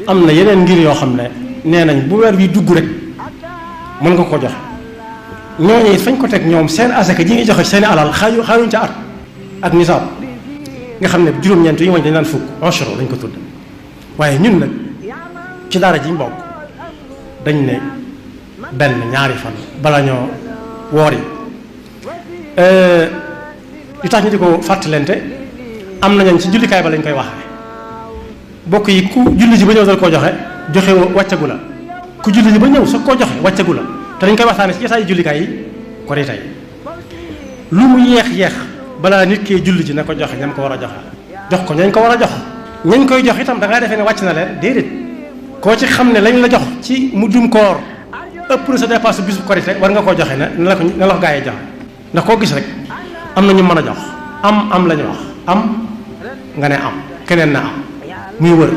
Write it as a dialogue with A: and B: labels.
A: am na yeneen ngir yoo xam ne nee nañ bu weer wi dugg rek mën nga ko joxe ñooñu it fañ ko teg ñoom seen asaka ji ngi joxe seen alal xaaruñ ca at ak nisaab nga xam ne juróom-ñeent yi mooy dañ naan fukk enchero lañ ko tudd waaye ñun nag ci daara ji mbokk dañ ne benn ñaari fan bala ñoo woor yi li tax ñu di ko fàttalente am nañu ci jullikaay ba lañ koy waxee bokk yi ku julli ji ba ñëw dal koo joxe wàccagu la ku julli ji ba ñëw soog koo joxe wàccagu la te dañ koy waxtaane ci jotaayu jullikaay yi ko di tey lu mu yeex balaa nit kee julli ji na ko joxe ñam ko war a jox ko ñañ ko war a jox ñañ koy jox itam da ngaa defee ne wàcc na leen déedéet koo ci xam ne lañ la jox ci mujjum koor ëpp na sa dépasse bisu korite war nga koo joxe na la ko gaa yi joxe ndax koo gis rek am na ñu mën a jox am la ñu wax am nga ne am keneen na am muy wër